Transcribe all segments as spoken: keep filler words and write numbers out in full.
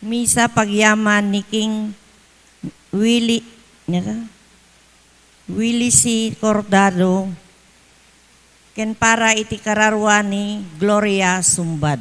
Misa pagyaman ni King Willie, nila? Willie C. Cordado, ken para iti kararua ni Gloria Sumbad.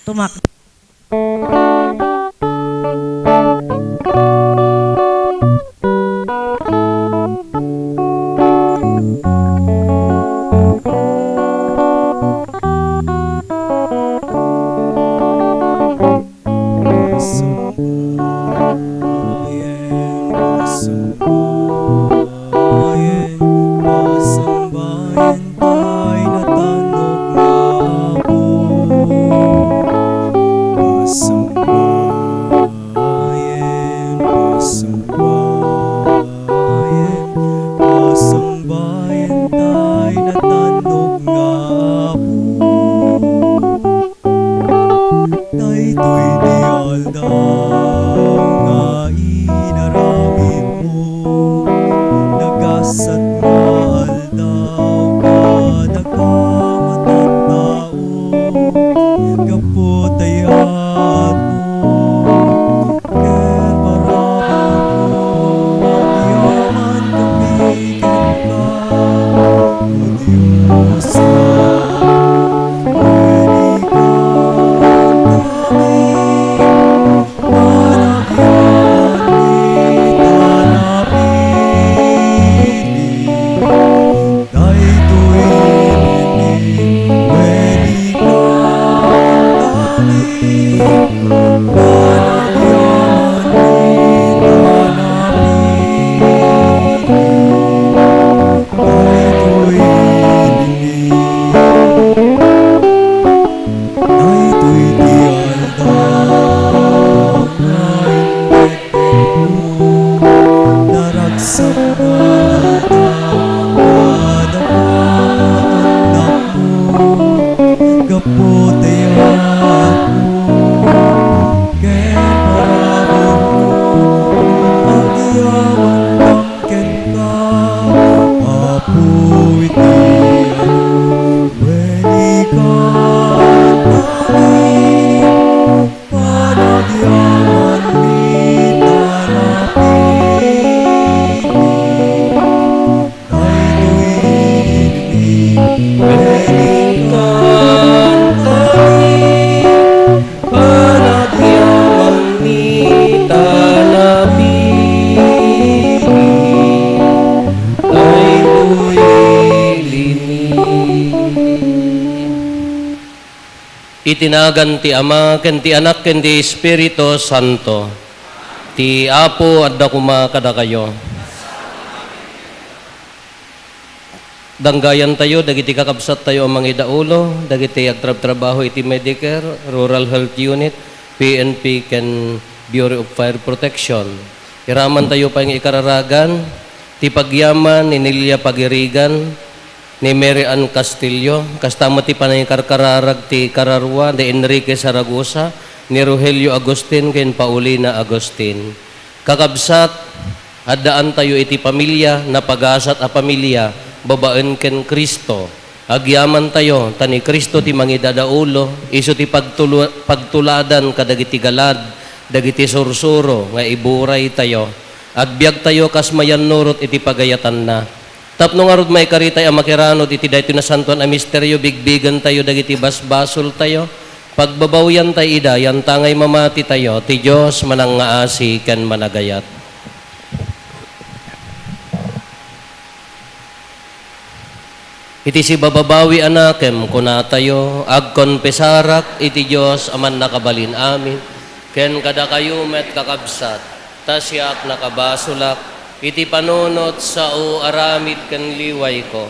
Tumak. Pasambayen, pasambayen, pasambayen tay natanok nga Apo. Pasambayen, pasambayen, pasambayen tay natanok nga Apo. Daytoy ti aldaw nga inaramidmo, nagasat nga aldaw kadagiti tattao, gapu ta ayatmo ken parabur, agyaman kami kenka, O Dios a, wen ikantami, panagyamanmi ta napili. Daytoy iti wen ikantami, panagyamanmi ta napili. Daytoy iti, daytoy ti aldaw nga inted Naragsak nga aldaw, kadagiti annakmo, gapu ta ayatmo, ken paraburmo, agyamannak kenka, Apo, iti adu, wen ikantami. Panagyamanmi ta napili, daytoy iti wen ikantami. Panagyamanmi ta napili, daytoy iti iti nagan ti Ama, ken ti Anak, ken ti Espiritu Santo. Ti Apo adda koma kadakayo. Danggayantayo dagiti kakabsattayo a mangidaulo, dagiti agtrabtrabaho iti Medicare, Rural Health Unit, P N P, ken Bureau of Fire Protection. Iramantayo pay nga ikararagan ti pagyaman ni Nelia Pagirigan, ni Mary Ann Castillo, kasta met ti panangikarkararag ti kararua, ni Enrique Zaragoza, ni Rogelio Agustin, ken Paulina Agustin. Kakabsat, addaantayo iti pamilia, napagasat a pamilia, babaen ken Cristo. Agyamantayo, ta ni Cristo ti mangidadaulo, isu ti pagtulu-, pagtuladan kadagiti galad, dagiti sursuro nga iburaytayo. Agbiagtayo kas mayannurot iti pagayatanna. Tapno ngarud maikaritay a makiranod iti daytoy nasantoan a misterio, bigbigentayo dagiti basbasoltayo, pagbabawiantay ida, yantangay mamatitayo, ti Dios manangngaasi ken managayat. Iti sibababawi a nakem, kunatayo, agkonfesarak iti Dios a Mannakabalin-amin, ken kadakayo met, kakabsat, ta siak nakabasolak, Iti panunot sao aramid ken liwayko,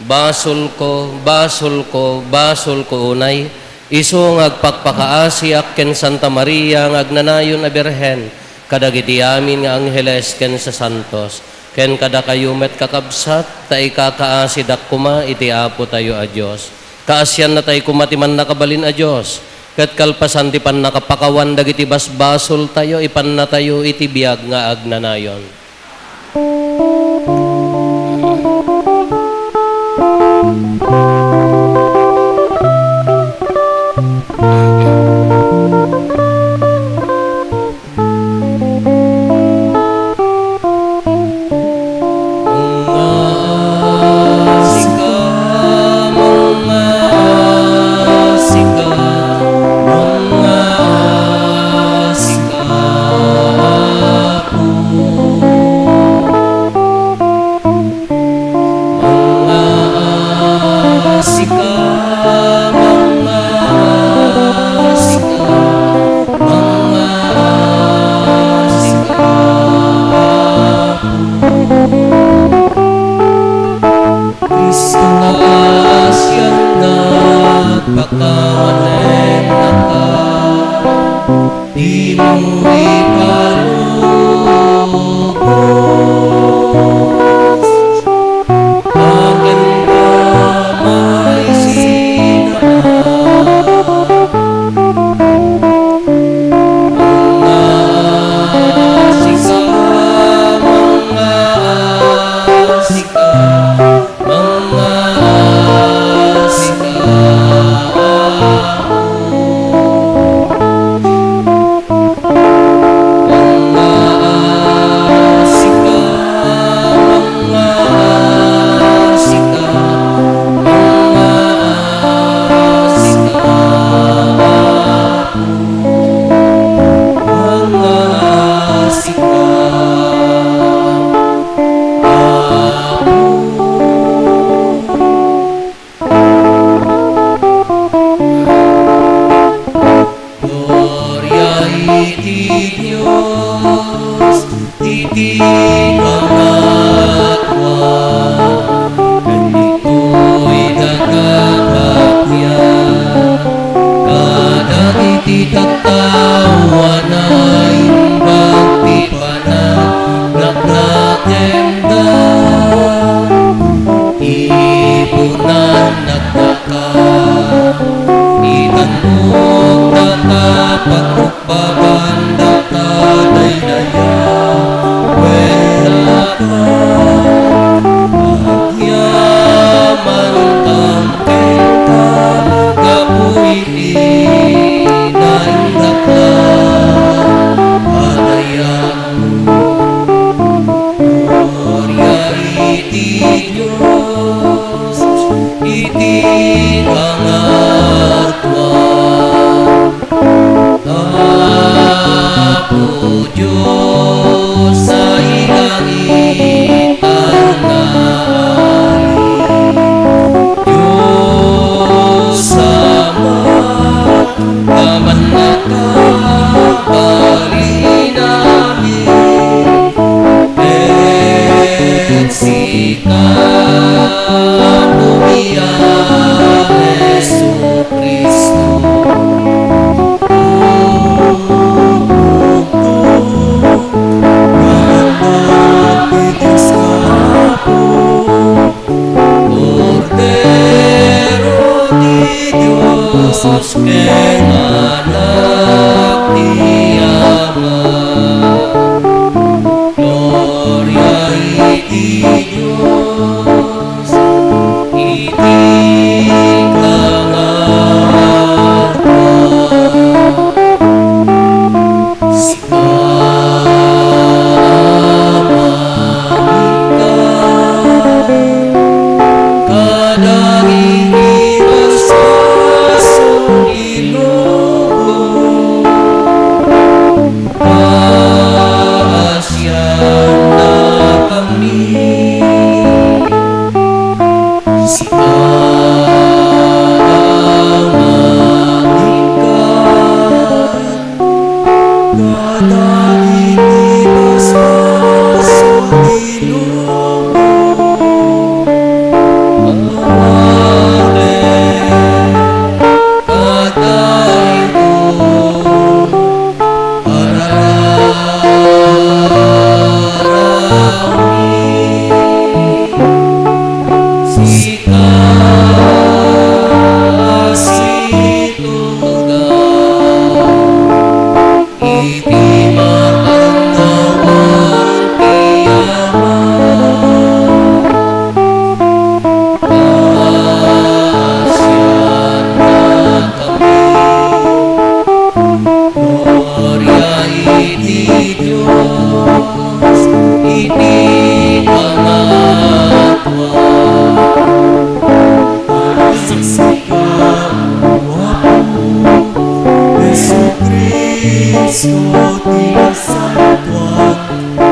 basolko, basolko, basolko unay, isu nga agpakpakaasiak ken Santa Maria nga agnanayon a Birhen, kadagiti amin nga angheles ken sasantos, ken kadakayo met, kakabsat, ta ikakaasidak koma iti Apotayo a Dios. Kaasiannatay koma ti Mannakabalin a Dios, ket kalpasan ti pannakapakawan dagiti basbasoltayo, ipannatayo iti biag nga agnanayon. Mangngaasika, mangngaasika, mangngaasika, Apo. Kristo nga asian nga agpakawan ken naka. Dimo ipalubos, akin ka maisina. Mangngaasika, mangngaasika, mangngaasika, Apo. Mangngaasika, mangngaasika, mangngaasika, Apo. Mangngaasika, Apo. Gloria iti Dios iti pangatua, ken ditoy daga kappia, kadagiti tattao a naimbag ti panagnagnatengda, ipunan nagdaka, itannogda ta pagkukbagan daka daydayaw, wen daka, agyaman kenka, gapu iti naindaklan a dayag. Gloria iti Dios iti pangatua. Apo Dios a ilangit a naarig, Dios Ama, a mannakabalin amin, ket sika, Apomi a Jesu-Cristo, tupokto nga Anak ti Dios nga Apo, Kordero ti Dios ken Anak ti Ama. Gloria iti Dios iti pangatua. Sika, Ama, ikkan kadagiti basbasol ti lubong, paasiannakami. Sika, Sika, O Apo, Jesu-Cristo ti nasantoan,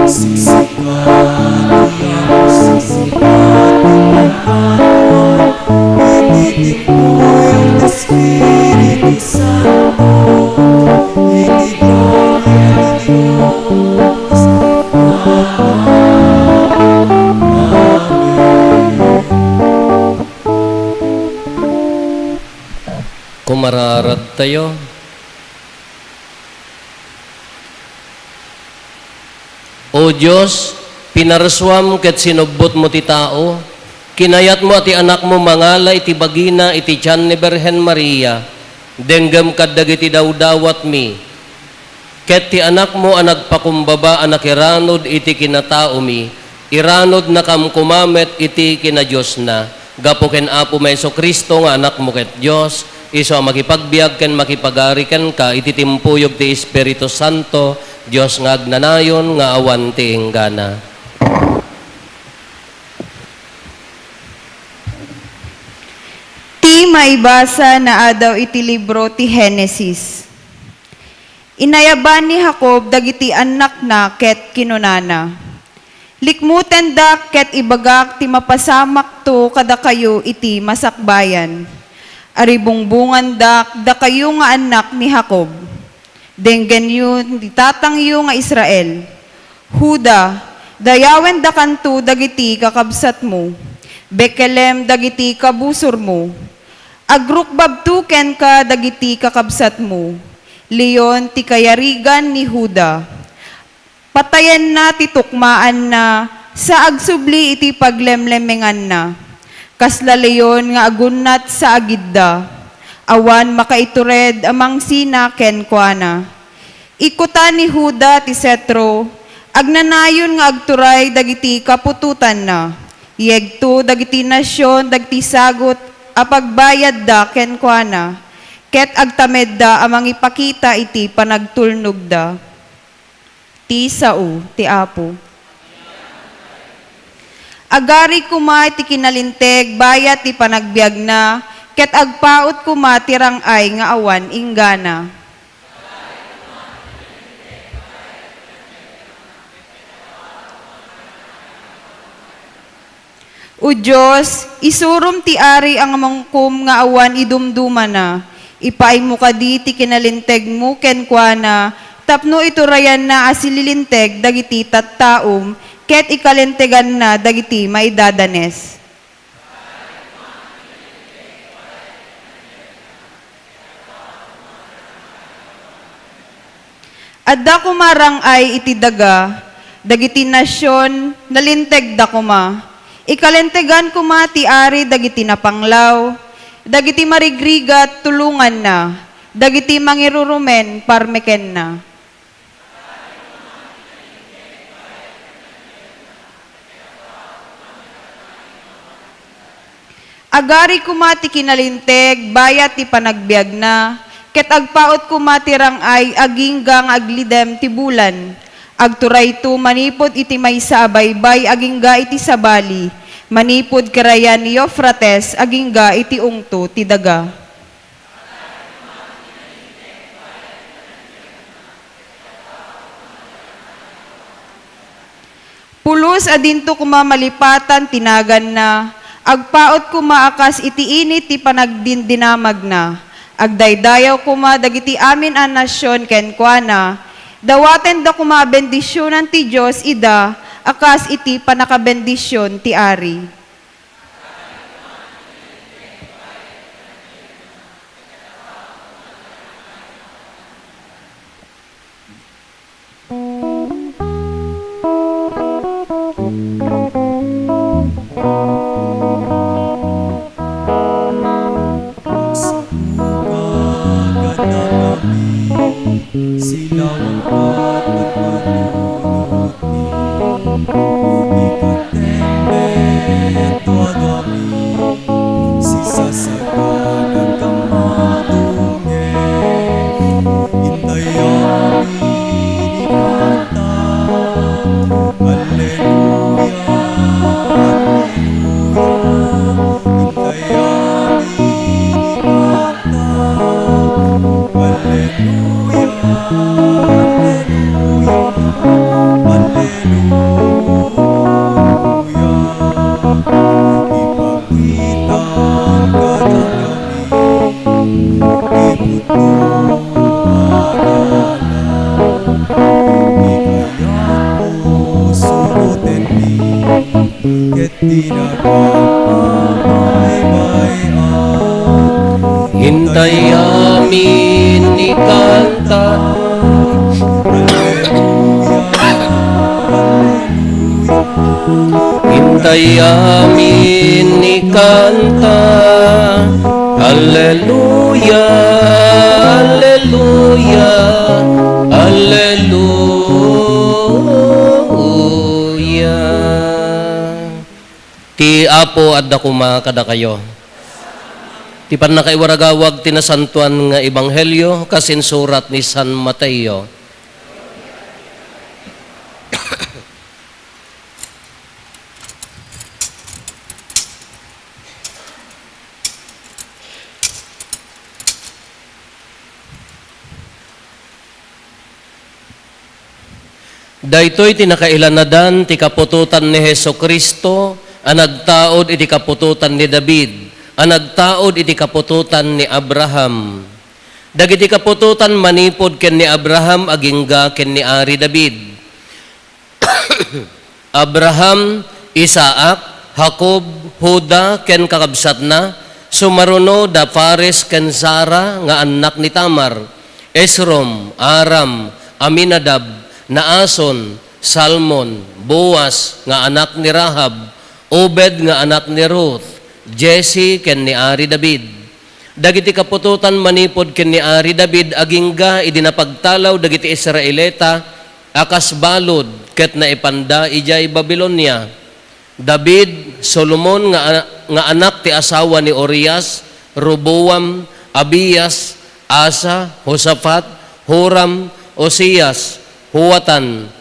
sika ti Apo, sika ti Panginoon, iti timpuy ti Espiritu Santo, iti gloria ti Dios. Amen. Kumararadtayo. O Dios, pinarsuam ket sinubbotmo ti tao, kinayatmo a ti Anakmo mangala iti bagina iti tian ni Birhen Maria, denggem kaddagiti dawdawatmi, ket ti Anakmo a nagpakumbaba a nakiranod iti kinataomi, iranodnakam koma met iti kinadiosna. Gapu ken Apomi a Jesu-Cristo nga Anakmo ket Dios, isu a makipagbiag ken makipagari kenka iti timpuyog ti Espiritu Santo, Dios nga agnanayon nga awan ti inggana. Ti maibasa naadaw iti libro ti Genesis. Inayaban ni Jacob dagiti annakna ket kinunana, "Likmutendak ket ibagak ti mapasamakto kadakayo iti masakbayan. Aribungbungandak, dakayo nga annak ni Jacob. Denggenyo ti tatangyo nga Israel. Juda, dayawendakanto dagiti kakabsatmo. Betlehem, dagiti kabusormo. Agrukbabto kenka dagiti kakabsatmo. Leon ti kayarigan ni Juda. Patayenna ti tukmaanna sa agsubli iti paglemlemmenganna. Kasla leon nga agunnat sa agidda. Awan makaitured a mangsina kenkuana." Ikkutan ni Juda ti setro, agnanayon nga agturay dagiti kaputotanna. Yegto dagiti nasion dagiti sagut a pagbayadda kenkuana, ket agtamedda a mangipakita iti panagtulnogda. Ti sao ti Apo. Agari koma iti kinalinteg bayat ti panagbiagna, ket agpaut koma ti rang-ay nga awan inggana. O Dios, isurom ti ari a mangkom nga awan idumdumana. Ipaaymo kadi ti kinalintegmo kenkuana tapno iturayanna a sililinteg dagiti tattaom ket ikalinteganna dagiti maidadanes. Adda koma rang-ay iti daga, dagiti nasion, nalintegda koma. Ikalintegan koma ti ari dagiti napanglaw, dagiti marigrigat, tulonganna, dagiti mangirurumen, parmekenna. Agari koma ti kinalinteg bayat ti panagbiagna, ket agpaut koma ti rang-ay agingga nga aglidem ti bulan. Agturayto manipud iti maysa a baybay agingga iti sabali, manipud karayan ni Eufrates agingga iti ungto ti daga. Pulos a dinto koma malipatan ti naganna, agpaut koma a kas iti init ti panagdindinamagna. Agdaydayaw koma dagiti amin a nasion kenkuana. Dawatenda koma a bendisionan ti Dios ida a kas iti pannakabendision ti ari. Sila wangkat manpanunotmi, ikatemmek Intayamin ni kanta. Intayamin ni kanta. Alleluia, alleluia, alleluia. Ti Apo adda koma kadakayo. Ti pannakaiwaragawag ti nasantoan nga ebanghelio kas insurat ni San Mateo. Daytoy ti nakailanadan ti kaputotan ni Jesu-Cristo a nagtaud iti kaputotan ni David, a nagtaud iti kaputotan ni Abraham. Dagiti kaputotan manipud ken ni Abraham agingga ken ni Ari David. Abraham, Isaac, Jacob, Juda, ken kakabsatna, sumaruno da Fares ken Zara nga annak ni Tamar, Esrom, Aram, Aminadab, Naason, Salmon, Boaz nga anak ni Rahab, Obed nga anak ni Ruth, Jesse ken ni Ari David. Dagiti kaputotan manipud ken ni Ari David agingga idi napagtalaw dagiti Israelita a kas balud ket naipanda idiay Babilonia. David, Solomon nga, nga anak ti asawa ni Urias, Roboam, Abias, Asa, Josafat, Joram, Uzias, Joatan,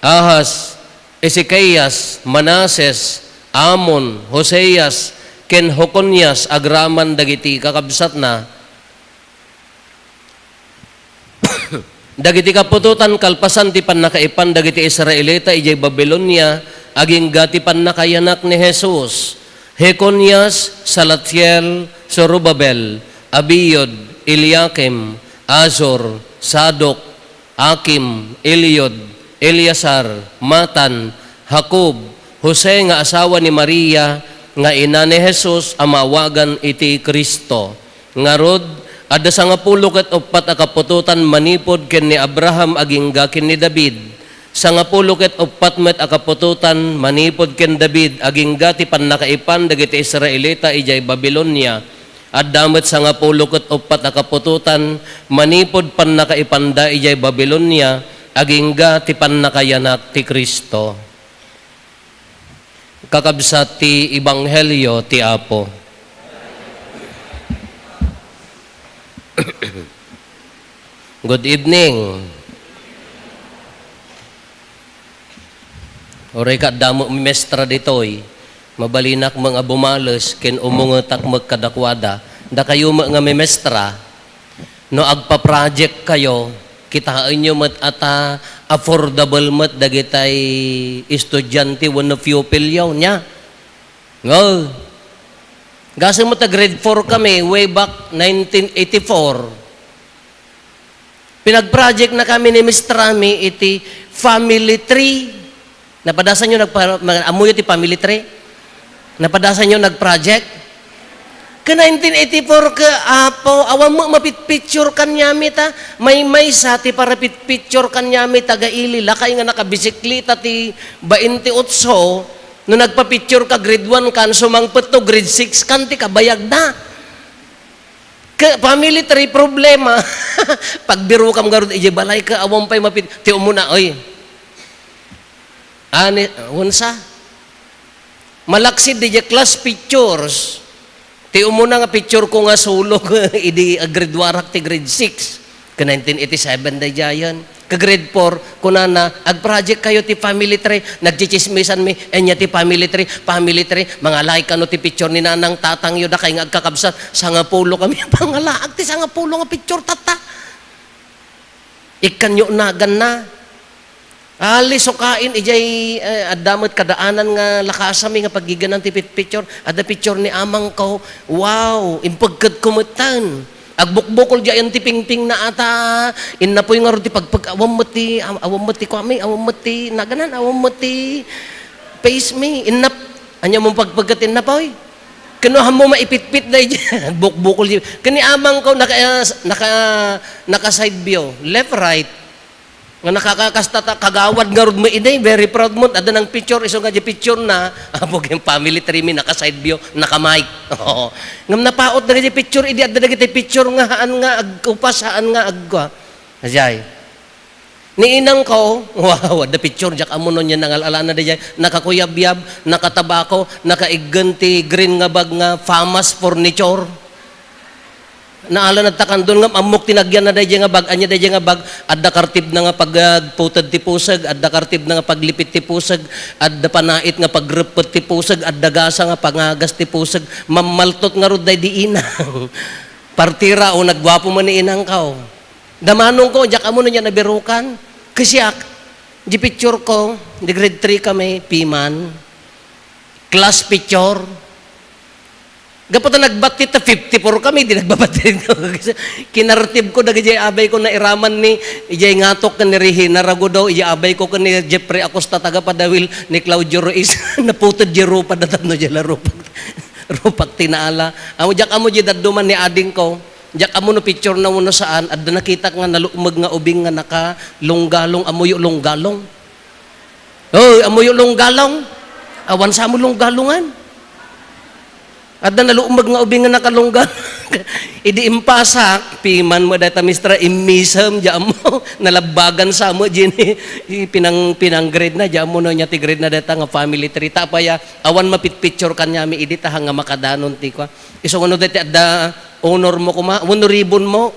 Ahaz, Ezekias, Manases, Amon, Hoseas, ken Jeconias agraman dagiti kakabsatna. Dagiti kaputotan kalpasan ti pannakaipan dagiti Israelita idiay Babilonia, agingga ti pannakayanak ni Jesus. Jeconias, Salatiel, Zorobabel, Abiud, Eliakim, Azor, Sadoc, Akim, Eliud, Eleazar, Matan, Jacob, Jose nga asawa ni Maria nga ina ni Jesus a maawagan iti Cristo. Ngarud, adda sangapulo ket uppat a kaputotan manipud ken ni Abraham agingga ken ni David. Sangapulo ket uppat met a kaputotan manipud ken David agingga ti pannakaipan dagiti Israelita idiay Babilonia. Adda met sangapulo ket uppat a kaputotan manipud pannakaipanda idiay Babilonia agingga ti pannakayanak ti Cristo. Kakabsat ti ebanghelio ti Apo. Good evening. Uray ka adda met memestra ditoy, mabalinak met nga bumales ken umungetak met kadakuada. Dakayo met nga memestra, no agpa-project kayo, kitaenyo met a ta affordable met dagitay estudiante wenno pupilyo, nia? Nga, gasem met ta grade four kami way back nineteen eighty-four. Pinag-project na kami ni Mister Rami iti family tree. Napadasan yo nagpa-, ma-, ammoyo ti family tree? Napadasan yo nag-project? Ka nineteen eighty-four ka, Apo, awan met mapitpicture kaniami ta. Maymaysa ti parapitpicture kaniami taga ili, lakay nga nakabisikleta ti bainte otso, no nagpapicture ka grade one kan, sumangpet to grade six kan ti kabayagda. Ka family tree problema. Pagbirokam ngarud idiay balay ka, awan pay mapit-, ti umuna, oy. Ani, unsa? Malaksid didiay class pictures. Ti umuna nga picture ko nga sulok idi aggraduarak ti grade six. Ka nineteen eighty-seven daydiayen. Ka grade four, kunana, "Ag-project kayo ti family tree." Nagtsitsismisanmi, "Ania ti family tree? Family tree? Mangalay kano ti picture ni nanang, tatangyo, dakay nga agkakabsat?" Sangapulo kami pangalaag ti sangapulo nga picture, tatta. Ikkanyo naganna. Ali, sukain, idiay, eh, adda met kadaanan nga lakasami nga paggiganan ti pit-, picture. Adda picture ni amangko. Wow, impegketko metten. Agbukbukol diay ti pingpingna ata. Innapoy ngarud ti pagpeg-, awan met ti, aw-, awan met ti kuami, awan met ti naganan, awan met ti face mi. Innap-, ania mo pagpegket innapoy? Kano ammo maipitpit daydiay bukbukol di. Ken ni amangko naka, naka, naka side view, left, right. Nga nakakakasta ta, kagawad ngarud met idi, very proud met, adda nang picture, isu nga di picture na, apo ken family tree mi, naka side view, naka mic. Oo. Ngem napaot dagiti picture, idi adda dagiti picture nga haan nga agkupas, haan nga agkua. Ajay. Ni inangko, wow, adda picture, diak ammo no ania nangal-alana daydiay, nakakuyabyab, nakatabako, nakaiggen ti green nga bag nga Famas Furniture. Naala na ta kandon ngem ammok ti nagyanna daydiay nga bag, ania daydiay nga bag, adda kartibna nga pag, ah, puted ti puseg, adda kartibna nga paglipit ti puseg, adda panait nga pagreppet ti puseg, adda gasa nga pangagas ti puseg, mammaltot ngarud daydi inang. Partira, o, nagguapo man ni inangko. Damanongko, diak ammo no ania nabirukan. Kasiak, di picture ko, di grade three kami, piman. Class picture. Gapu ta nagbattit ta fifty-four kami, di nagbabattit. Kinartibko dagiti abayko nairaman ni, idiay Ngatok ken ni Regina Ragudo, idiay abayko ken ni Jeffrey Acosta, taga Padawil, ni Claudio Ruiz. Naputed di rupa, datapno di la rupak. Rupak ti naala. Ammo, diak ammo di dadduman ni adingko. Diak ammo no picture na wenno saan, adda nakitak nga nalukmeg nga ubing nga nakalunggalong, ammoyo lunggalong. Oy, ammoyo lunggalong? Awan sa ammo lunggalongan. Adda nalukmeg nga ubing nga nakalunggalong. Idi impasak, piman met dayta, mistra, immisem, di ammo, nalabbagan sa ammo, dini, pinang-, pinang-grade na, di ammo no ania ti grade na dayta nga family tree. Ta apay a, awan mapitpicture kaniami idi ta haan nga makadanon ti kua. Isu nga no dayta adda honor mo koma, wenno ribbon mo.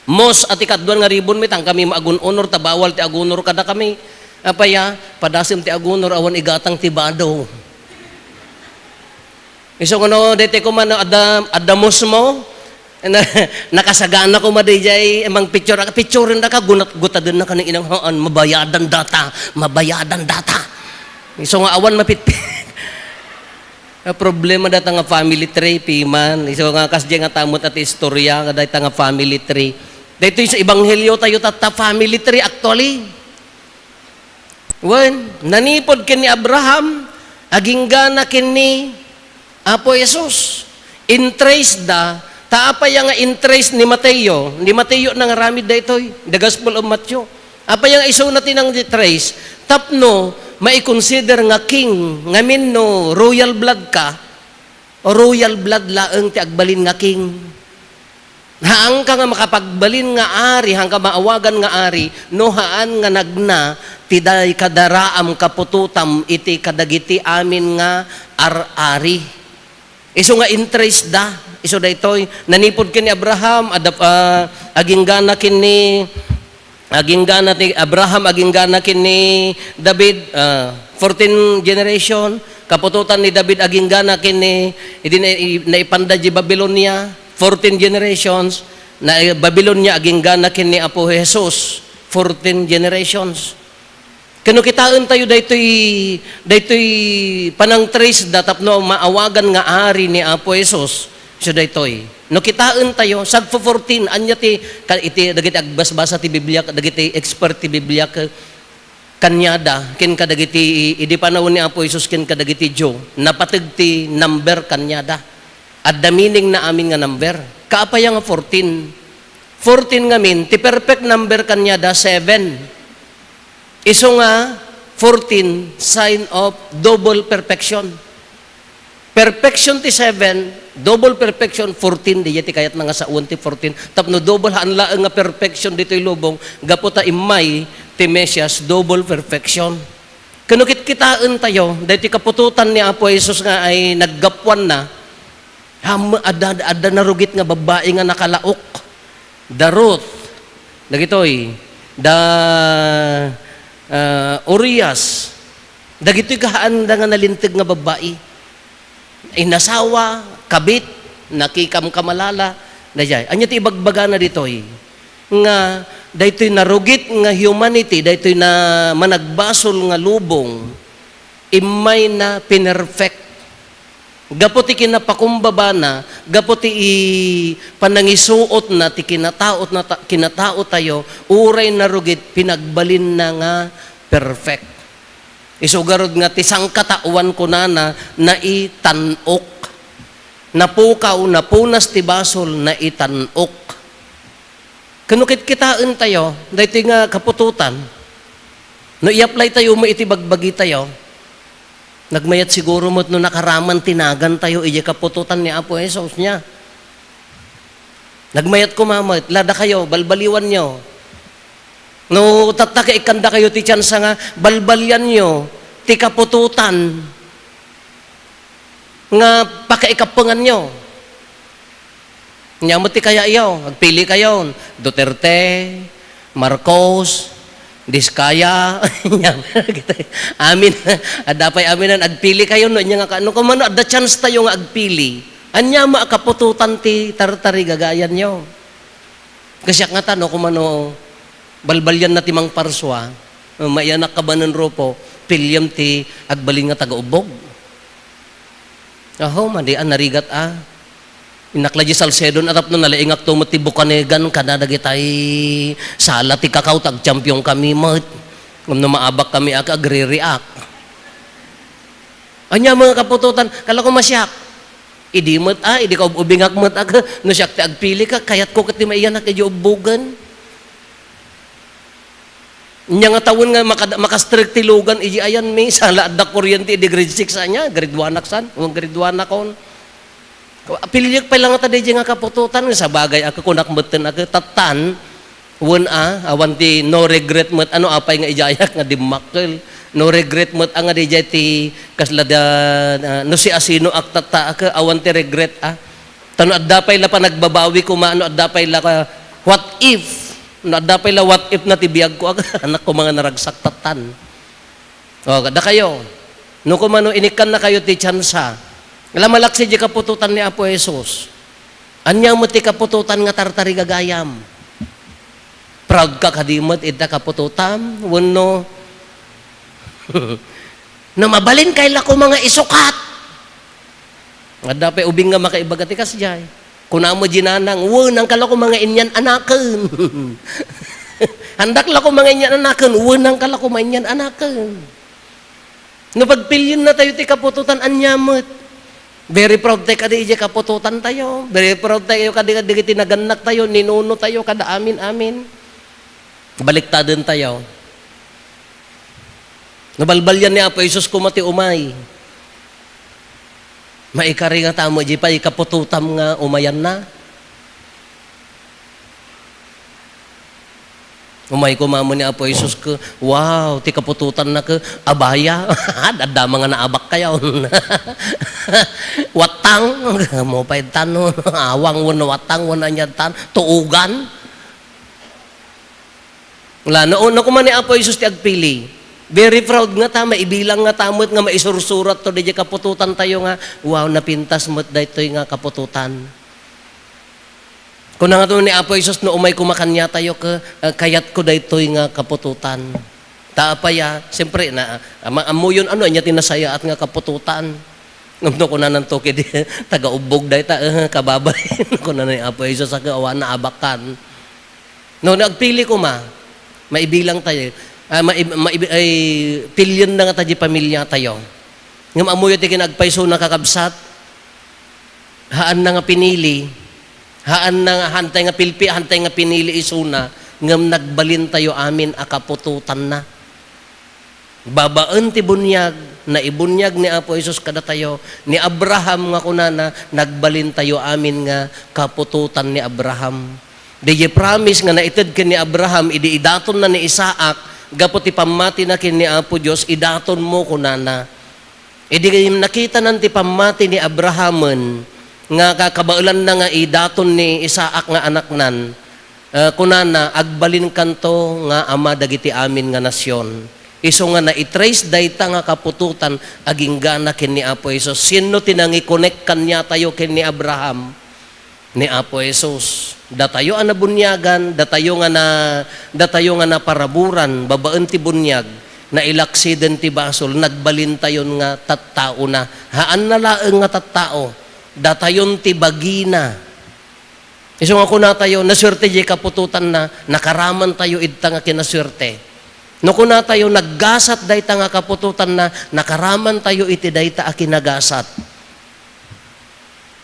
Mos a ti kaduan nga ribbon mi, tan kami maagun-unor, ta bawal ti agunor kadakami. Apay a, padasem ti agunor, awan igatang ti bado. Isu nga no, daytoy koma no, adda, adda mos mo, na, nakasagana koma daydiay, mangpicture, picturen daka, gunat-, gutaden na kaning inang, haan, mabayadan data, mabayadan data. Isu nga awan mapitpit. A, problema dayta nga family tree, piman. Isu nga kasdiay nga tamot a ti istorya, nga dayta nga family tree. Daytoy sa ebanghelio tayo tatta, family tree, actually. Wen, nanipod ken ni Abraham, aginggana ken ni Apo Jesus. In-trace da, ta apay nga in-trace ni Mateo, ni Mateo nangaramid daytoy, the Gospel of Matthew. Apay nga isuna ti nang-trace, tapno maikonsider nga king, ngamin no royal blood ka, royal blood laeng ti agbalin nga king. Haanka nga makapagbalin nga ari, haanka maawagan nga ari, no haan nga nagna ti day kadaraam kaputotam iti kadagiti amin nga ar-ari. Isu nga in-trace da, isu daytoy, nanipod ken ni Abraham, adda, ah, aginggana ken ni, aginggana ti Abraham, aginggana ken ni David, ah, fourteen generation, kaputotan ni David, aginggana ken ni, idi na-, naipanda di Babilonia, fourteen generations, na, Babilonia, aginggana ken ni Apo Jesus, fourteen generations. Ken no kitaen tayo daytoy, daytoy panang-trace da tapno maawagan nga ari ni Apo Jesus, isu daytoy. No kitaen tayo, sagfo fourteen, ania ti, ka-, iti, dagiti agbasbasa ti Biblia, dagiti expert ti Biblia, ka-, kaniada, ken kadagiti, idi panawen ni Apo Jesus, ken kadagiti Jew, napateg ti number kaniada. Adda meaning na amin nga number. Kaapay nga fourteen? Fourteen ngamin, ti perfect number kaniada, seven. Isu nga fourteen, sign of double perfection. Perfection ti seven, double perfection, fourteen, diay ti kayatna nga saoen ti fourteen. Tapno double, haan laeng nga perfection ditoy lubong, gapu ta immay ti Mesias, double perfection. Ken no kitkitaen tayo, daytoy kaputotan ni Apo Jesus nga ay naggapuanna, Ham-, adda, adda narugit nga babbai nga nakalaok. Da Ruth, dagitoy, da, ah, Urias, dagitoy kahaanda nga nalinteg nga babbai. Inasawa, kabit, nakikamkamalala, daydiay. Ania ti ibagbagana ditoy? Nga daytoy narugit nga humanity, daytoy na managbasol nga lubong, immay na pinerfect. Gapu ti kinapakumbabana, gapu ti i-, panangisuotna ti kinataotna ta-, kinataotayo, uray narugit, pinagbalinna nga perfect. Isu garud nga ti sangkataoan kunana, naitan-ok. Napukaw, napunas ti basol, naitan-ok. Ken no kitkitaentayo, daytoy nga kaputotan, no i-apply tayo met iti bagbagi tayo, nagmayat siguro met no nakaraman ti nagan tayo idiay kaputotan ni Apo Jesus nia. Nagmayat koma met, la dakayo, balbaliwanyo. No tatta, ikkandakayo ti tiansa nga balbalianyo ti kaputotan nga pakaikappenganyo. Ania met ti kayayo? Agpili kayo. Duterte, Marcos, Diskaya. Amin. Adda pay aminan, agpili kayo, no? Ania nga ka-, no, kumano, adda chance tayo nga agpili. Ania met a kaputotan ti tartarigagayanyo? Kasiak ngata, no, kumano, balbalianna ti mangparsua, maiyanak ka manen, Rufo, piliem ti agbalin nga taga-ubbog. Aho, madi a, narigat a. Innak la di Salcedo a tapno nalaingakto met ti bukanegan kada dagitay sala ti kakao, ta agchampion kami met. Ngem no maabak kami a, agre-react. Ania met a kaputotan, kala ko masiak. Idi met a, idi kaub-ubingak met a, no siak ti agpili ka, kayatko ket ti maiyanak idi ubbogen. Nia nga tawen nga maka-, maka-strict ti lugan idi ayanmi, sala adda kuryente idi grade six ania, grade one ak san, o grade one akon. Apiliek pay la ngata daydiay nga kaputotan, nga sabagay a, kunak metten a, tattan, wen a, awan ti no regret met, ano apay nga idiayak nga dimmakkel. No regret met a nga daydiay ti kasla da, ah, no siasinoak tatta a, awan ti regret a. Ta no adda pay la panagbabawi koma, no adda pay la ka, what if? No adda pay la what if na ti biagko, ag-, anak ko nga naragsak tattan. O, dakayo, no kumano inikkannakayo ti tiansa, la malaksid di kaputotan ni Apo Jesus. Ania met ti kaputotan nga tartarigagayam? Proud ka kadi met ita kaputotam? Wenno, no mabalin kay la koma nga isukat? Adda pay ubing nga makaibaga ti kasdiay. Kuna met di nanang, "Wen, nangkala ko nga inian-anaken." "Andak la ko nga inian-anaken." "Wen, nangkala ko nga inian-anaken." No pagpilienna tayo ti kaputotan, ania met? Very proud tayo kadi idiay kaputotan tayo. Very proud tayo kadi, kadi iti nagannak tayo, ni nuno tayo, kada amin-amin. Baliktaden tayo. Nabalbalian ni Apo Jesus koma ti umay. Maikari ngata met di pay kaputotam nga umayanna. Umay koma met ni Apo Jesus ket, wow, ti kaputotanna ket abaya. Daddama nga naabak kayo. Wattang, mo pay tan, awang wenno wattang wenno ania tan, tuogan. La, no, no, koma ni Apo Jesus ti agpili. Very proud ngata, maibilang ngata met nga maisursurat to, daydiay kaputotan tayo nga, wow, napintas met daytoy nga kaputotan. Kuna ngato ni Apo Jesus, no umay koma kaniatayo, ke, eh, kayatko daytoy nga kaputotan. Ta apay a, siyempre, na, ama-, ammoyon, ano, ania ti nasayaat nga kaputotan? Ngem no kunananto kedi, taga-ubbog dayta, eh, kababay. Kuna ni Apo Jesus, ag-, awan naabakan. No, no agpili koma, maibilang tayo. Ah, maib-, maib-, ay, pilienna ngata di pamilya tayo. Ngem ammoyo ti kinagpaysona, kakabsat, haanna nga pinili, haanna nga, haantay nga pilpi-, haantay nga pinili isuna, ngem nagbalin tayo amin a kaputotanna. Babaen ti buniag, naibuniag ni Apo Jesus kadatayo, ni Abraham nga kunana, nagbalin tayo amin nga kaputotan ni Abraham. Daydiay promise nga naited ken ni Abraham, idi idatonna ni Isaac, gapu ti pammatina ken ni Apo Dios, "Idatonmo," kunana. Idi nakitanan ti pammati ni Abrahamen nga ka-, kabaelanna nga idaton ni Isaac nga anaknan, eh, kunana, "Agbalinkanto nga ama dagiti amin nga nasion." Isu nga naitrace dayta nga kaputotan agingga ken ni Apo Jesus. Sinno ti nangikonekkan niatayo ken ni Abraham? Ni Apo Jesus. Datayo a nabuniagan, datayo nga na-, datayo nga naparaburan babaen ti buniag, nailaksiden ti basol, nagbalintayon nga tattaona. Haanna laeng nga tattao, datayon ti bagina. Isu nga kunatayo, nasuerte diay kaputotanna, nakaraman tayo idta nga kinasuerte. No kunatayo, naggasat dayta nga kaputotanna, nakaraman tayo iti dayta a kinagasat.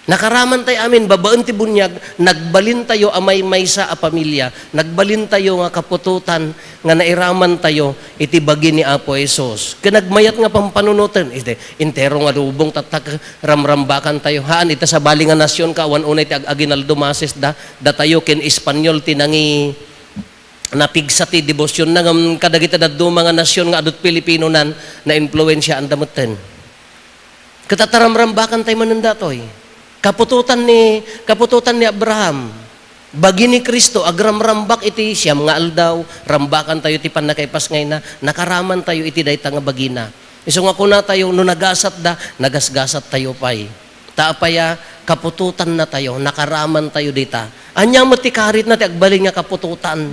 Nakaraman tayo amin, babaen ti buniag, nagbalin tayo a maymaysa a pamilya, nagbalin tayo nga kaputotan nga nairaman tayo iti bagi ni Apo Jesus. Ken nagmayat nga pampanunoten, iti, entero nga lubong, tatta, ramrambakan tayo. Haan, ita sabali nga nasion ka, awan unay ti ag-, aginaldo, mases da, datayo ken Espanyol ti nangi-, napigsa ti debosionna, ngem kadagiti dadduma nga nasion nga adut Filipinonan, naimpluensiaanda metten. Ket ata ramrambakan tayo manen datoy. Kaputotan ni, kaputotan ni Abraham. Bagi ni Cristo, agramrambak iti siam nga aldaw, rambakan tayo ti pannakaipasngayna, nakaraman tayo iti dayta nga bagina. Isu nga kuna tayo, no nagasat da, nagasgasat tayo pay. Ta apay a, kaputotan na tayo, nakaraman tayo dita. Ania met ti karitna ti agbalin nga kaputotan?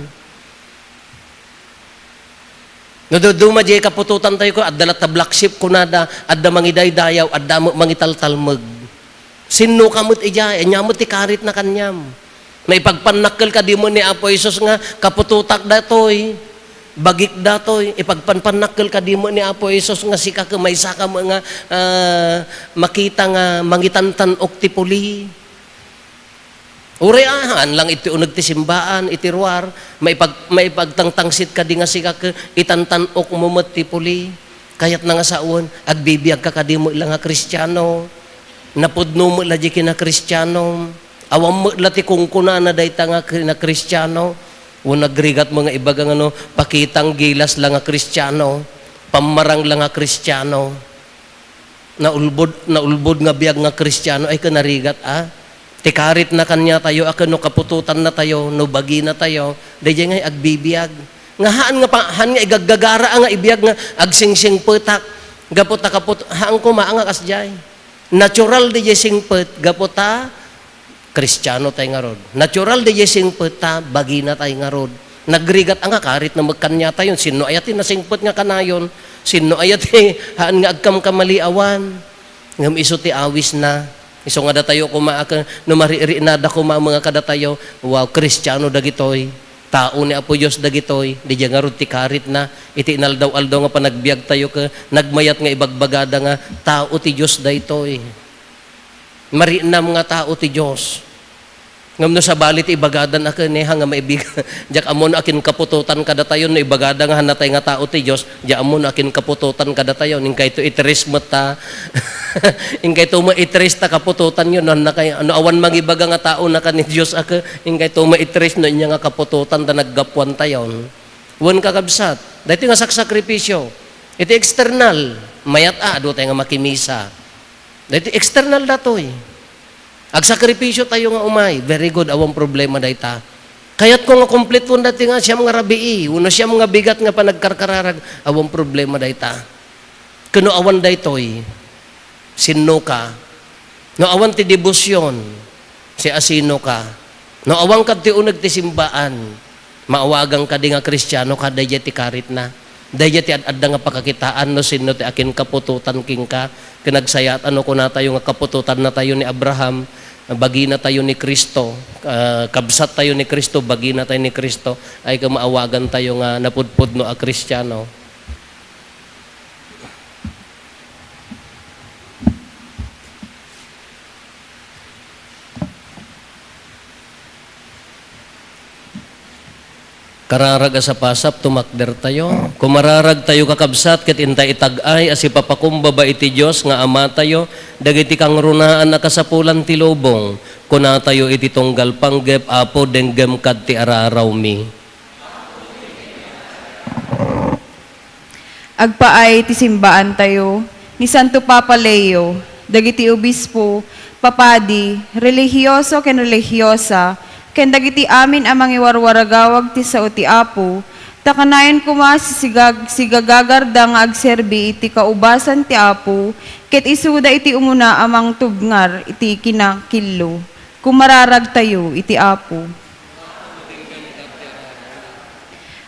No dadduma diay kaputotan tayo, adda latta black sheep, kunada, adda mangidaydayaw, adda met mangitaltalmeg. Sinno ka met idiay? Ania met ti karitna kaniam? Maipagpannakkel kadi met ni Apo Jesus nga, "Kaputotak datoy, bagik datoy." Ipagpanpannakkel kadi met ni Apo Jesus nga, "Sika ket maysa ka met nga, ah, makita nga mangitantan-ok ti puli." Uray a, haan lang iti uneg ti simbaan, iti ruar, maipag-, maipagtangtangsit kadi nga sika ket itantan-okmo met ti puli. Kayatna nga sawen, agbibiag ka kadi met la nga Kristiano. Napudno met la di kinakristiano. Awan met la ti kunkunana dayta nga kinakristiano. Wenno agrigat mo nga ibaga nga no, pakitang gilas la nga Kristiano. Pammarang la nga Kristiano. Naulbod, naulbod nga biag nga Kristiano, ay, ken narigat, a? Ti karitna kaniatayo, a ken no kaputotanna tayo, no bagina tayo, daydiay ngay agbibiag. Nga haan nga pa, haan nga igaggagara nga ibiag nga agsingsingpetak. Gapu ta kaput-, haan koma nga kasdiay. Natural daydiay singpet, gapu ta Kristiano tay ngarud. Natural daydiay singpet ta bagina tay ngarud. Nagrigat a nga karit na magkaniatayon. Sinno aya ti nasingpet nga kanayon? Sinno aya ti haan nga agkamkamaliawan? Ngem isu ti awisna. Isu nga datayo koma a ken, no maririinada koma a mga kadatayo, wow, Kristiano dagitoy. Tao ni Apo Dios dagitoy. Daydiay ngarud ti karitna. Iti inaldaw-aldaw nga panagbiagtayo ket nagmayat nga ibagbagada nga tao ti Dios daytoy. Marinam nga tao ti Dios. Ngem no sabali ti ibagadan a ken, eh, ha nga maibigan, diak ammo no akin kaputotan kadatayo no ibagada nga hanatay nga tao ti Dios, diak ammo no akin kaputotan kadatayo, inkayto iteres met ta, inkayto met iteres ta kaputotanyo, no, hanna kay, no awan mangibaga nga tao na kan ni Dios a ken, inkayto met iteres no inya nga kaputotan ta naggapuan tayon. Wen kakabsat, daytoy nga saksakripisyo, iti external, mayat a, adu tayo nga makimisa. Daytoy external datoy. Agsakripisyo tayo nga umay. Very good, awan problema dayta. Kayatko nga kumpletoen daytoy nga siam nga rabii, wenno siam nga bigat nga panagkarkararag, awan problema dayta. Ken no awan daytoy, sinno ka? No awan ti debosion, siasino ka? No awan kad ti uneg ti simbaan, maawagan kadi nga Kristiano ka, daydiay ti karitna. Daydiay ti ad-adda nga pakakitaan no sinno ti akin kaputotan kenka. Ken nagsayat a no kunatayo nga kaputotan natayo ni Abraham, bagina tayo ni Cristo, ah, kabsat tayo ni Cristo, bagina tayo ni Cristo, ay ka maawagan tayo nga napudpudno a Kristiano. Kararag a sapasap, tumakder tayo. Kumararag tayo, kakabsat, ket inta itag-ay a sipapakumbaba iti Dios nga Ama tayo, dagiti kangrunaan a kasapulan ti lubong. Kuna tayo iti tunggal panggep, Apo, denggem kad ti ararawmi. Agpaay ti simbaan tayo ni Santo Papa Leo, dagiti obispo, papadi, relihioso ken relihiosa, ken dagiti amin a mangiwarwaragawag ti sao ti Apo, ta kanayon koma sisigag-, sigagagarda nga agserbi iti kaubasan ti Apo, ket isuda iti umuna a mangtubngar iti kinakillo. Kumararag tayo iti Apo.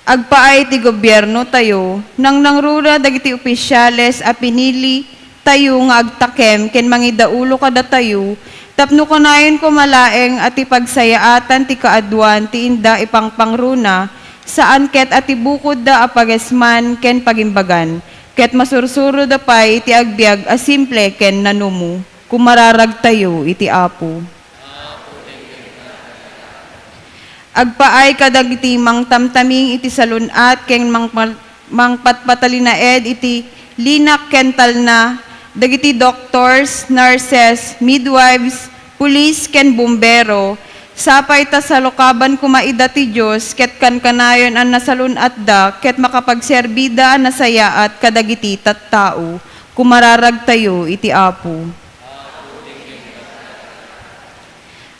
Agpaay ti gobierno tayo, nangnangruna dagiti opisyales a pinili tayo nga agtakem ken mangidaulo kadatayo, tapno kanayon koma laeng a ti pagsayaatan ti kaaduan ti inda ipangpangruna, saan ket a ti bukodda a pagesman ken pagimbagan, ket masursuroda pay iti agbiag a simple ken nanumo. Kumararagtayo iti Apo. Agpaay kadagiti mangtamtaming iti salun-at ken mangpal-, mangpatpatalinaed iti linak ken talna, dagiti doctors, nurses, midwives, pulis, ken bumbero, sapay ta salukaban koma ida ti Dios ket kankanayon a nasalun-atda ket makapagserbida a nasayaat kadagiti tattao. Kumararagtayo iti Apo.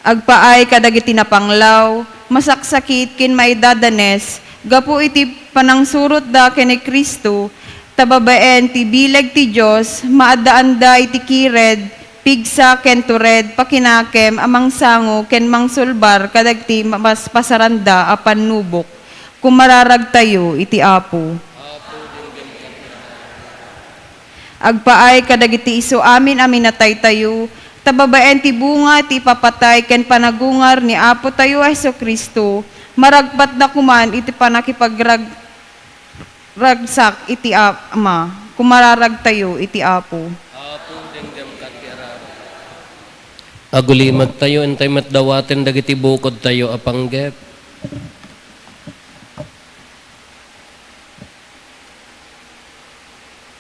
Agpaay kadagiti napanglaw, masaksakit ken maidadanes gapu iti panangsurotda ken ni Cristo, ta babaen ti bileg ti Dios, maaddaanda iti kired, pigsa ken tured pakinakem a mangsango ken mangsulbar kadagiti mapaspasaranda a pannubok. Kumararagtayo iti Apo. Agpaay kadagiti isu amin a minataytayo, ta babaen ti bunga ti ipapatay ken panagungar ni Apotayo a Jesu-Cristo, maragpatda koman iti panakipagrag-, ragsak iti Ama. Kumararagtayo iti Apo. Apo, denggem kat ti araro. Agulimagtayo, intay met dawaten dagiti bukodtayo a panggep.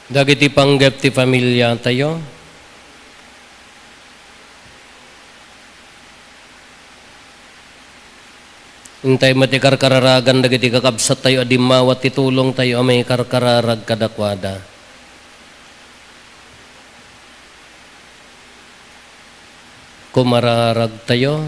Dagiti panggep ti familiatayo. Intay met ikarkararagan dagiti kakabsattayo a dimmawat ti tulongtayo a mangikarkararag kadakuada. Kumararagtayo.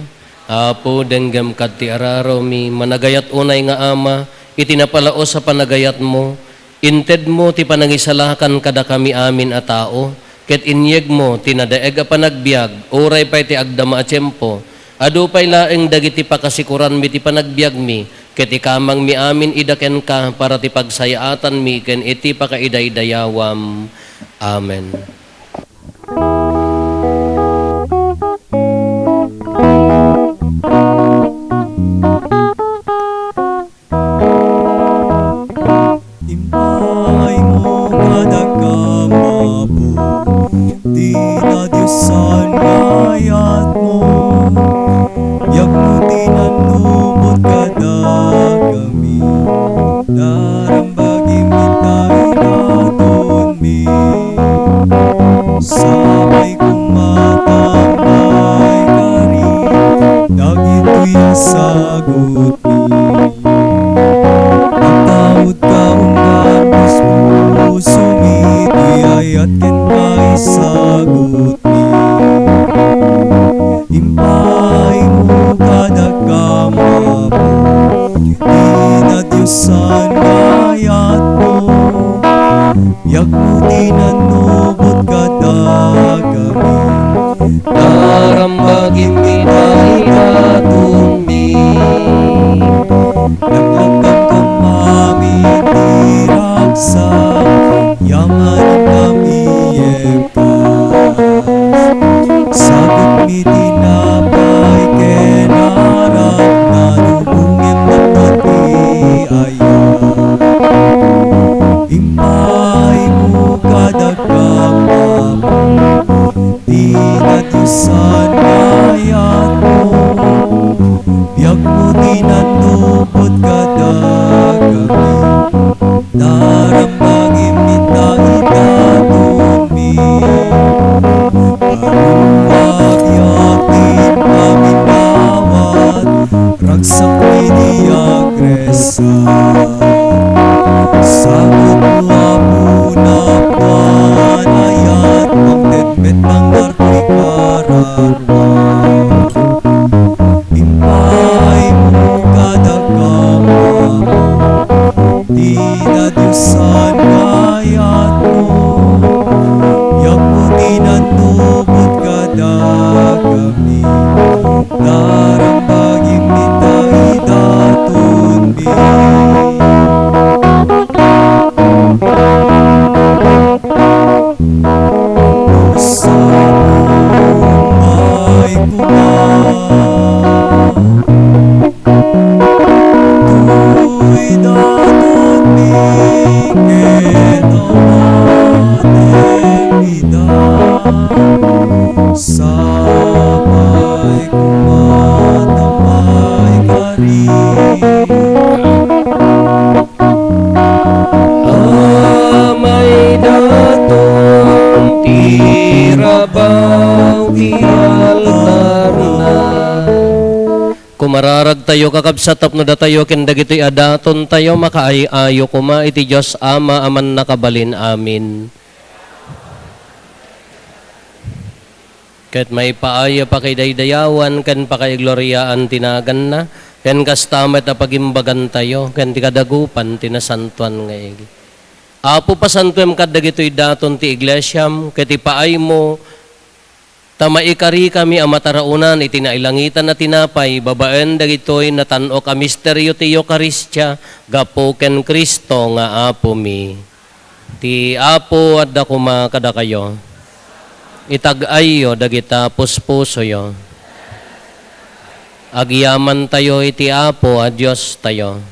Apo, denggem kat ti araromi, managayat unay nga Ama, iti napalaos a panagayatmo, intedmo ti panangisalakan kadakami amin a tao, ket inyegmo ti nadaeg a panagbiag, uray pay ti agdama a tiempo, adu pay laeng dagiti pakasikuranmi ti panagbiagmi, ket ikamangmi amin ida kenka para ti pagsayaatanmi ken iti pakaidaydayawam. Amen. Impaaymo kadakami, Apo, ti nadiosan nga ayatmo. Biagmo ti nanubot kadakami. Darambagim ita idatonmi. Sapay koma ta maikari dagitoy a sagutmi. Agtaudka unay puspusomi, ti ayat ken paisagutmi. Impaaymo kadakami, Apo, ti nadiosan nga ayatmo. Biagmo ti nanubot kadakami. Darambagim ita idatonmi. Naglakkak kami ti ragsak, yaman kami Sagutmi ti napay ken arak, nanubongem napno ti ayat. Impaaymo kadakami, Apo, ti nadiosan nga ayatmo. Biagmo ti nanubot kadakami. Darambagim ita idatonmi. Paruag ti paminawat, ragsak ti agresar. Sagutmo, Apo, napnoan ayat, mangted met mangarto ikaran. Impaaymo kadakami, Apo, ti nadiosan nga ayatmo. Biagmo ti nanubot kadakami. Darambagim ita idatonmi. Sapay koma toy datonmi ket awatem ida. Sapay koma ta maikari. Amay daton ti rabaw ti altarna. Kumararagtayo, kakabsat, tapno datayo ken dagitoy a datontayo makaay-ayo koma iti Dios Ama a Mannakabalin. Amen. Ket maipaay a pakaidaydayawan ken pakaigloriaan ti naganna, ken kasta met a pagimbagantayo ken ti kadagupan ti nasantoan nga iglesia. Apo, pasantoem kad dagitoy daton ti iglesiam, ket ipaaymo ta maikarikami a mataraonan iti nailangitan a tinapay babaen dagitoy natan-ok a misterio ti Eukaristia gapu ken Cristo nga Apomi. Ti Apo adda koma kadakayo. Itag-ayyo dagita puspusoyo. Agyamantayo iti Apo a Diostayo.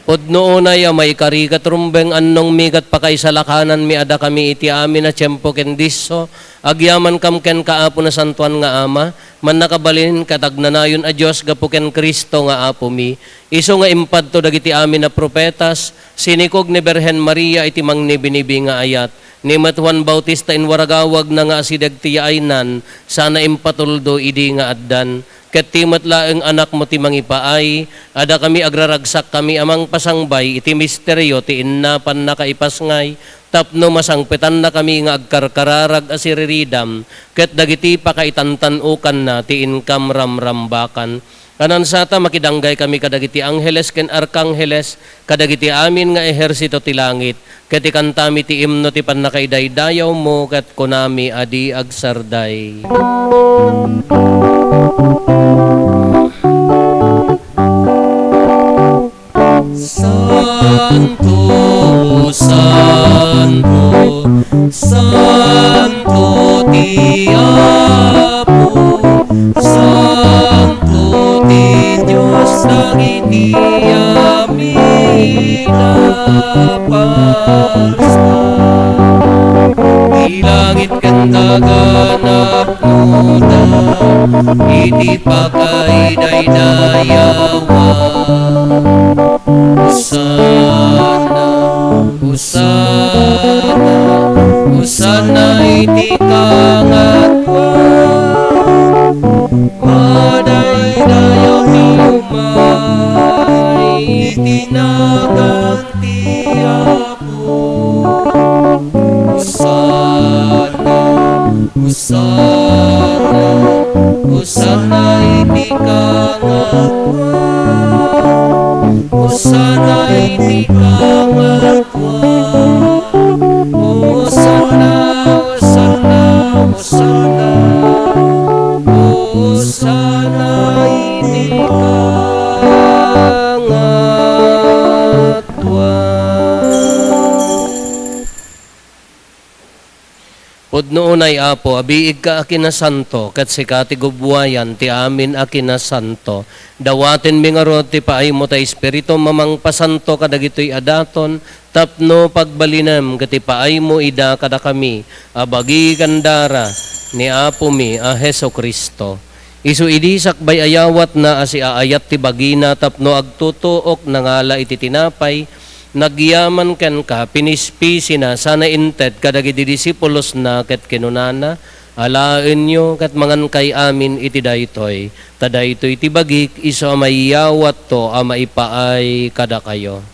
Pudno unay a maikari ket rumbeng, annongmi ket pakaisalakananmi a dakami iti amin a tiempo ken disso, agyamankam kenka, Apo, Nasantoan nga Ama, Mannakabalin ket Agnanayon a Dios gapu ken Cristo nga Apomi. Isu nga impadto dagiti amin a profetas, sinikog ni Birhen Maria iti mangnibinibi nga ayat, ni met Juan Bautista inwaragawagna nga asideg ti yaaynan, sana impatuldo idi nga addan. Ket ti met laeng Anakmo ti mangipaay, a dakami agraragsakkami a mangpasangbay iti misterio ti innapanna kaipasngay, tapno masangpetannakami nga agkarkararag a siriridam ket dagiti pakaitantan-okanna ti inkam ramrambakan. Kanansata, makidanggaykami kadagiti angheles ken arkangheles, kadagiti amin nga ehersito ti langit, ket ikantami ti imno ti pannakaidaydayawmo, ket kunami a di agsarday. Santo, santo, santo ti Apo, santo ti Dios dagiti amin a parsa. Ti langit ken daga napnoda iti pakaidaydayawan. Hosanna, Hosanna, Hosanna iti kangatoan. Madaydayaw ti umay iti nagan ti Apo. Hosanna, Hosanna, Hosanna iti kangatoan. Hosanna iti kangatoan. Hosanna, Hosanna, Hosanna. Hosanna iti kangatoan. Pudno unay, Apo, a biigka a kinasanto, ket sika ti gubbuayan ti amin a kinasanto. Dawatenmi ngarud ti paaymo ta Espiritum a mangpasanto kadagitoy a daton, tapno pagbalinem ket ipaaymo ida kadakami a bagi ken dara ni Apomi a Jesu-Cristo. Isu idi sakbay a yawatna a siaayat ti bagina tapno agtutuok, nangala iti tinapay, nagyaman kenka, pinispisina, sana inted kadagiti disipulosna ket kinunana, "Alaenyo ket mangankay amin iti daytoy, ta daytoy ti bagik, isu a maiyawatto a maipaay kadakayo."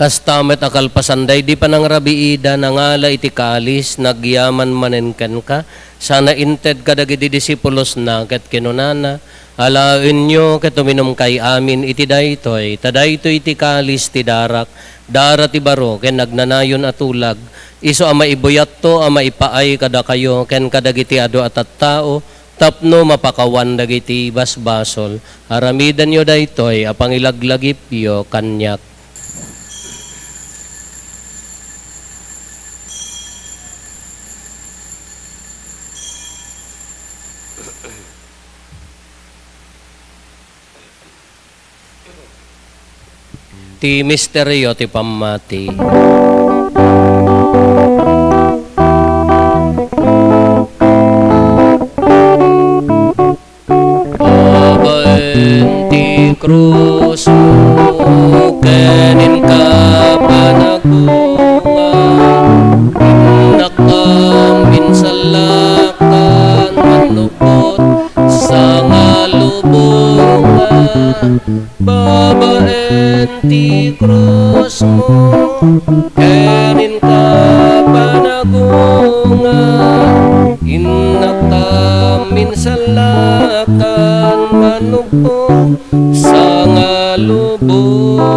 Kasta met a kalpasan daydi panangrabiida, nangala iti kalis, nagyaman manen kenka, sana inted kadagiti disipulosna, ket kinunana, "Alaenyo ket uminumkay amin iti daytoy, ta daytoy ti kalis ti darak, dara ti baro ken agnanayon a tulag, isu a maibuyatto a maipaay kadakayo ken kadagiti adu a tattao, tapno mapakawan dagiti basbasol. Aramidenyo daytoy a pangilaglagipyo kaniak." Ti misterio ti pammati. Babaen ti krusmo ken inka panagungar, innak a minsallakan, mannubbot, sangalubongan. Babaen ti krusmo, ken inka panagungar, innak a minsallakan, mannubbot, sangalubongan.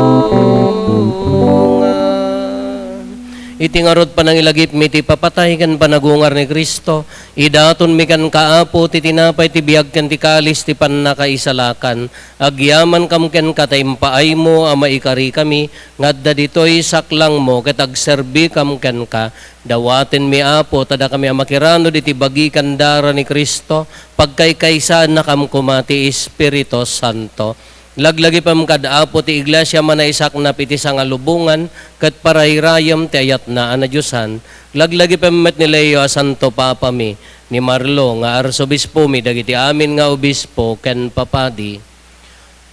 Iti ngarud panangilagipmi ti ipapatay ken panagungar ni Cristo, idatonmi kenka, Apo, ti tinapay ti biag ken ti kalis ti pannakaisalakan. Agyamankam kenka ta impaaymo a maikarikami nga adda ditoy saklangmo ket agserbikam kenka. Dawatenmi, Apo, ta dakami a makiranod iti bagi ken dara ni Cristo, pagkaykaysaennakam koma ti Espiritu Santo. Laglagipem kad Apo ti Iglesia a manaisaknap iti sangalubongan ket parayrayem ti ayatna a nadiosan. Laglagipem met ni Leo a Santo Papami, ni Marlo nga Arsobispomi, dagiti amin nga obispo ken papadi.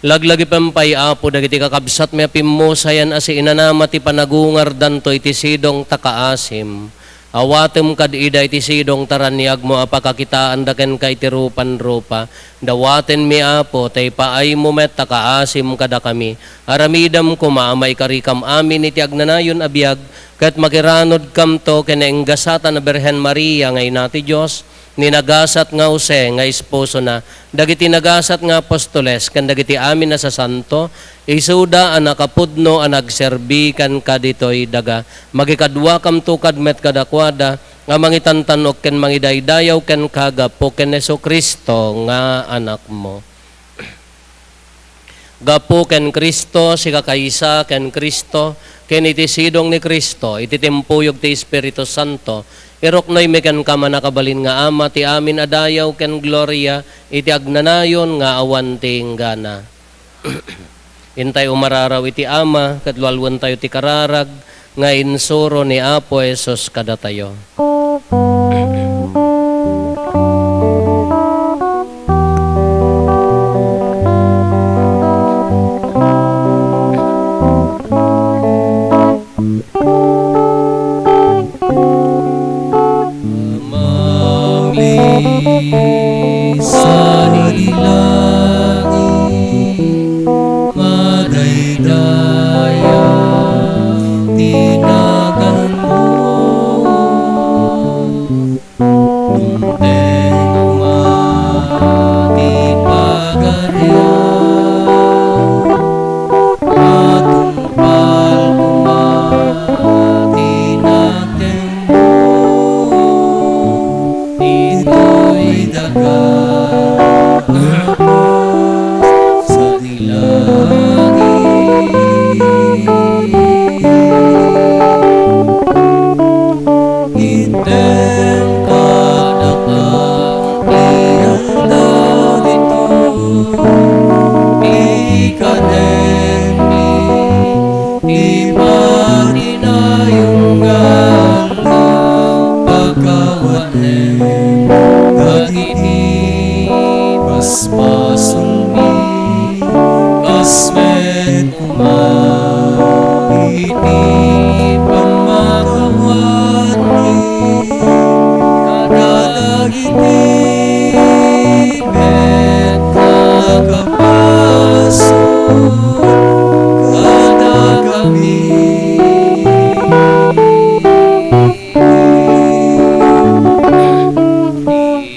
Laglagipem pay, Apo, dagiti kakabsatmi a pimmusayan a siinanama ti panagungardanto iti sidong ta kaasim. Awatem kad ida iti sidong ta raniagmo a pakakitaanda kenka iti rupanrupa. Dawatenmi, Apo, ta ipaaymo met ta kaasim kadakami. Aramidem koma a maikarikam amin iti agnanayon a biag, ket makiranodkamto ken naenggasatan a Birhen Maria nga Ina ti Dios, ni nagasat nga Jose nga esposona, dagiti nagasat nga apostoles, ken dagiti amin a sasanto, isuda a nakapudno a nagserbi kenka ditoy daga. Makikaduakamto kad met kadakuada a mangitantan-ok ken mangidaydayaw kenka gapu ken Jesu-Cristo nga Anakmo. Gapu ken Cristo, sikakaysa ken Cristo, ken iti sidong ni Cristo, iti timpuyog ti Espiritu Santo, iruknoymi kenka, mannakabalin nga Ama, ti amin a dayaw ken gloria iti agnanayon nga awan ti inggana. Intay umararaw iti Ama, ket lualuentayo ti kararag nga insuro ni Apo Jesus kadatayo. Amami, sadi langit, madaydaya ti naganmo. Dumteng koma ti pagarian, matungpal koma ti natengmo, ditoy daga, sadi langit. Item kadakami ti aldaw ditoy, ikanenmi ti madinayon nga aldaw, pakawanem kaditi basbasonmi, kas met koma iti pammakawatmi kadagiti met a nakapaso kadakami.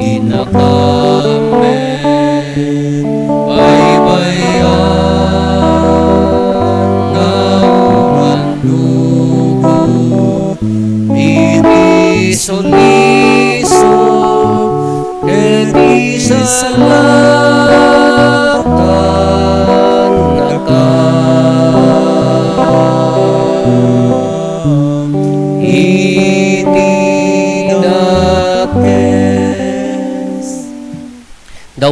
Inakam met baybay-an nga umannugod iti sulisog ket isalakan nakam iti dakes.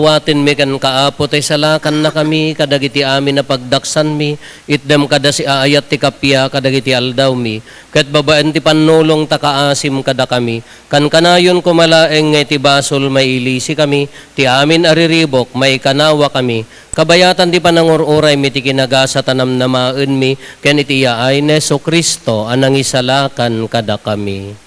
Awatenmi kenka, Apo, ta isalakannakami kadagiti amin a pagdaksanmi, itdem kada siaayat ti kappia kadagiti aldawmi, ket babaen ti pannulong ta kaasim kadakami. Kankanayon koma laeng nga iti basol mailisikami, ti amin a riribuk maikanawakami, kabayatan ti panangur-uraymi ti kinagasat a namnamaenmi ken iti yaay ni Jesu-Cristo a nangisalakan kadakami.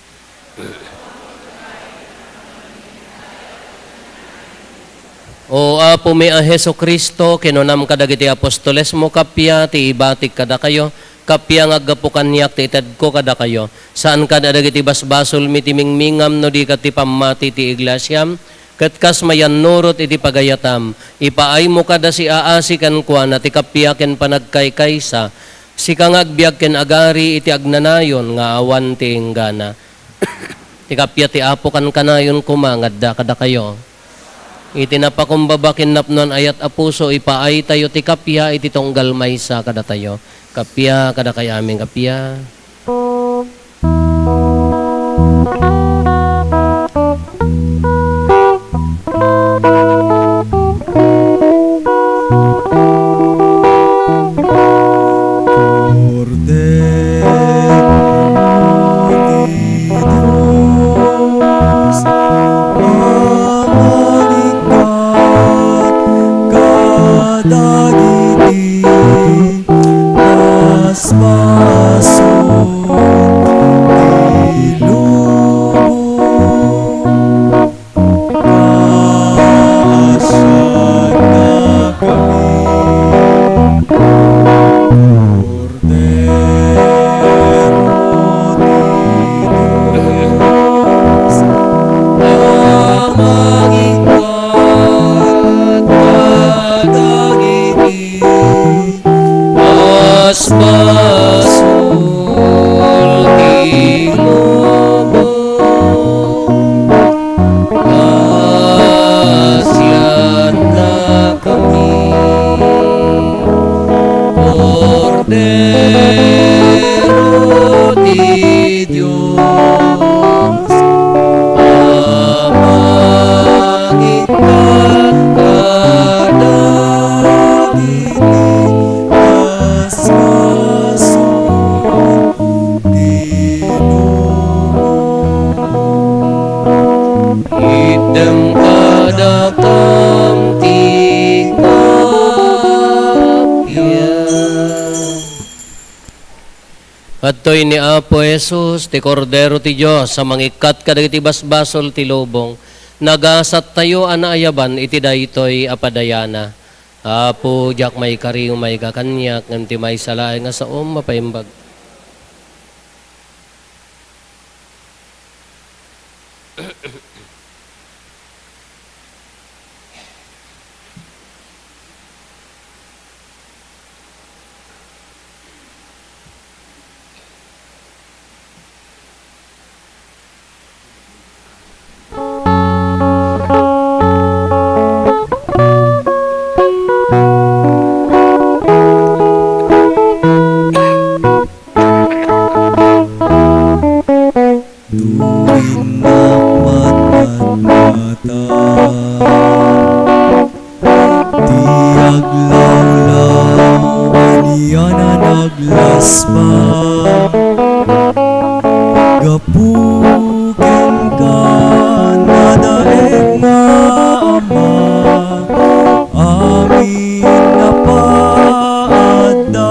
O Apomi a Jesu-Cristo, kinunam kadagiti apostolesmo, kappia ti ibatik kadakayo, kappia nga aggapu kaniak ti itedko kadakayo. Saan kad a dagiti basbasolmi ti mingmingam no di ket ti pammati ti iglesiam, ket kas mayannurot iti pagayatam, ipaaymo kada siaasi kenkuana ti kappia ken panagkaykaysa, sika nga agbiag ken agari iti agnanayon nga awan ti inggana. Ti kappia ti Apo kankanayon koma nga adda kadakayo. Iti napakumbaba ken napnoan ayat a puso, ipaaytayo ti kappia iti tunggal maysa kadatayo. Kappia kadakayo amin, kappia. Kordero ti Dios, a mangikkat kadagiti basbasol ti lubong. Kaasiannakami. Kordero ti Dios, a mangikkat kadagiti basbasolmi. Kordero ti Dios, a mangikkat kadagiti basbasolmi. Itdem kadakam ti kappia. Adtoy ni Apo Jesus, ti Kordero ti Dios a mangikkat kadagiti basbasol ti lubong. Nagasattayo a naayaban iti daytoy a padayana. Apo, diak maikari nga maiga kaniak, ngem ti maysa laeng nga saom mapaimbag. Turinnak matmatmata. Ti aglawlaw, ania a naglasba. Gapu kenka, nadael nga Ama, amin a paadda.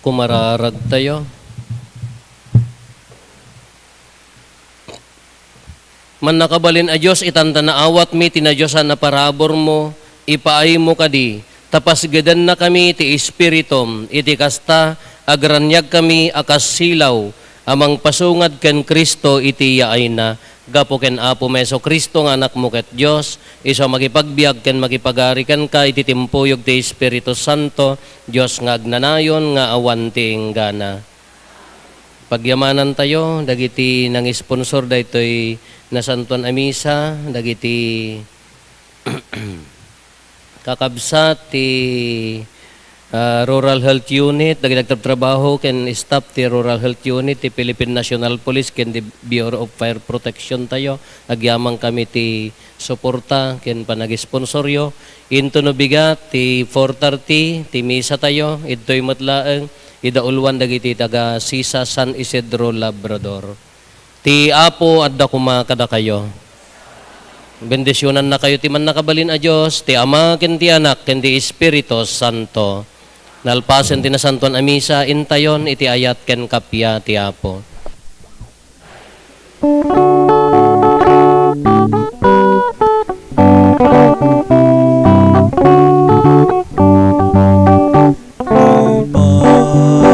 Kumararagtayo. Mannakabalin a Dios, itan ta naawatmi ti nadiosan a paraburmo, ipaaymo kadi, ta pasgedennakami ti Espiritum, iti kasta, Agraniagkami a kas silaw a mangpasungad ken Cristo iti yaayna. Gapu ken Apo Jesu-Cristo nga Anakmo ket Dios, isu a makipagbiag ken makipagari kenka iti timpuyog ti Espiritu Santo, Dios nga agnanayon nga awan ti inggana. Pagyamanantayo dagiti nangisponsor daytoy nasantuan a misa, dagiti kakabsat ti, ah, Rural Health Unit, dagiti nagtratrabaho ken staff ti Rural Health Unit ti Philippine National Police ken ti Bureau of Fire Protection tayo. Agyaman kami ti suporta ken panagisponsoryo. Intono bigat ti four thirty ti misa tayo, idtoy met laeng idauluan dagiti taga Sisa San Isidro Labrador. Ti Apo adda koma kadakayo. Bendisionannakayo ti mannakabalin a Dios, ti Ama, ken ti Anak, ken ti Espiritu Santo. Nalpasen ti nasantuan a misa, intayon iti ayat ken kappia ti Apo.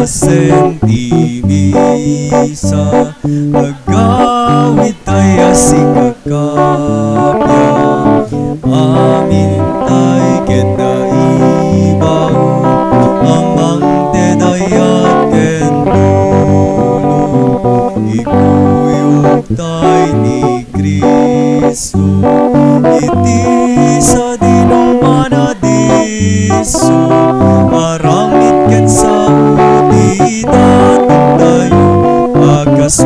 Pasen ti misa, agawid tayo sikakapya. Amin tay ken naibaw, amang te dayat ken tulo, ikuyog tay ni Cristo, iti sadinoman a disso, aramid ken sao ti datontayo, a kas